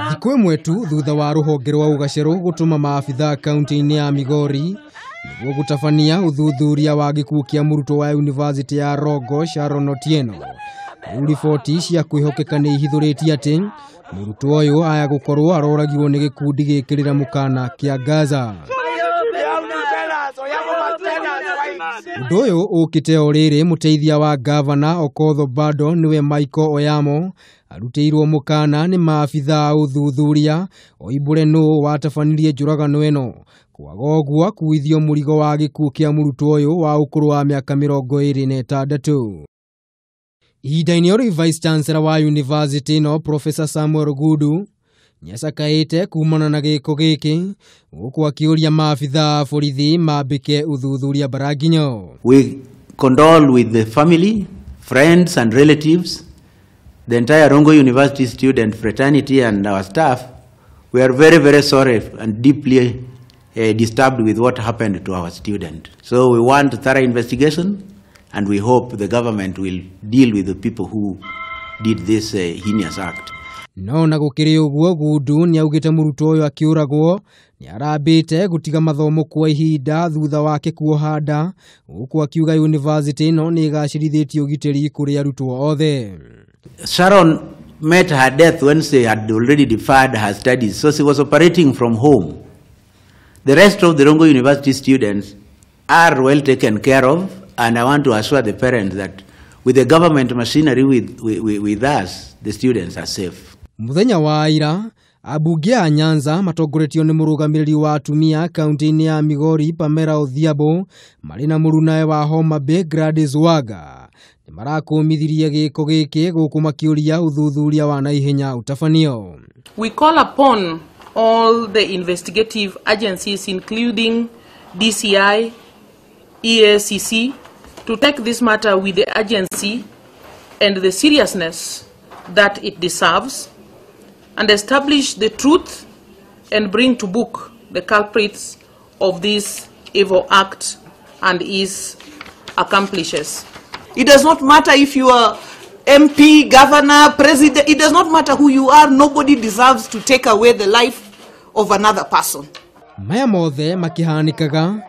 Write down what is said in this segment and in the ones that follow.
Thikũ ĩmwe tu thutha wa rũhonge rwa ũgacerũ gũtũma maabithaa kaunti-inĩ ya Migori nĩguo gũtabania ũthuthuria wa gĩkuũ kĩa mũrutwo wa yunivasĩtĩ ya Rongo Sharon Otieno. Rĩu riboti cia kwĩhokeka nĩ ihithũrĩtie atĩ mũrutwo ũyũ aya gũkorwo aroragirwo nĩ gĩkundi gĩkĩrĩra mũkana kĩa Gaza. Ũndũ ũyũ ũkĩte o rĩrĩ mũteithia wa gavana Okoth Obado nĩwe Michael Oyamo arutĩirwo mũkana nĩ maabithaa ũthuthuria oimbũre nũ watabanirie njũragano ĩno kwaga ũguo akuithio mũrigo wa gĩkuũ kĩa mũrutwo ũyũ wa ũkũrũ wa mĩaka 26. Ihinda-inĩ o rĩu Vice Chancellor wa yunivasĩtĩ ĩno Professor Samuel Gudu nĩacakaĩte kumana na gĩko gĩkĩ gũkũ akĩũria maabithaa a borithi mambĩke ũthuthuria Mbaranginyo. We condole with the family, friends and relatives, the entire Rongo University student fraternity and our staff. We are very, very sorry and deeply disturbed with what happened to our student. So we want thorough investigation and we hope the government will deal with the people who did this heinous act. No na gũkĩrĩ ũguo Gundu nĩaugĩte mũrutwo ũyũ akĩũragwo nĩarambĩte gũtiga mathomo kwa ihinda thutha wake kuoha nda gũkũ akiuga yunivasĩtĩ ĩno nĩ ĩgacĩrithĩtie ũgitĩri kũrĩ arutwo othe. Sharon met her death when she had already deferred her studies, so she was operating from home. The rest of the Rongo University students are well taken care of, and I want to assure the parents that with the government machinery with us, the students are safe. Mũthenya wa ira ambunge a Nyanza matongoretio nĩ mũrũgamĩrĩri wa atumia kaunti-inĩ ya Migori Pamela Odhiambo marĩ na mũrunawe wa Homa Bay Gladys Wanga nĩ marakũmithirie gĩko gĩkĩ gũkũ makĩũria ũthuthuria wa naihenya ũtabanio. We call upon all the investigative agencies including DCI, EACC to take this matter with the urgency and the seriousness that it deserves and establish the truth and bring to book the culprits of this evil act and its accomplices. It does not matter if you are MP, governor, president, it does not matter who you are, nobody deserves to take away the life of another person. Maya mothe makihanikaga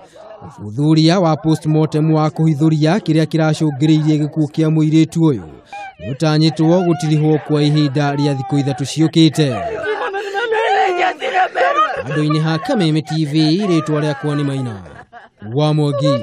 ũthuthuria wa postmortem wa kũhithũria kĩrĩa kĩracũngĩrĩirie gĩkuũ kĩa mũirĩtu ũyũ nĩũtanyĩtwo gũtirihwo kwa ihinda rĩa thikũ 3 ciũkĩte. Andũ-inĩ ha Kameme TV, rĩtwa rĩakwa nĩ Maina wa Mwangi.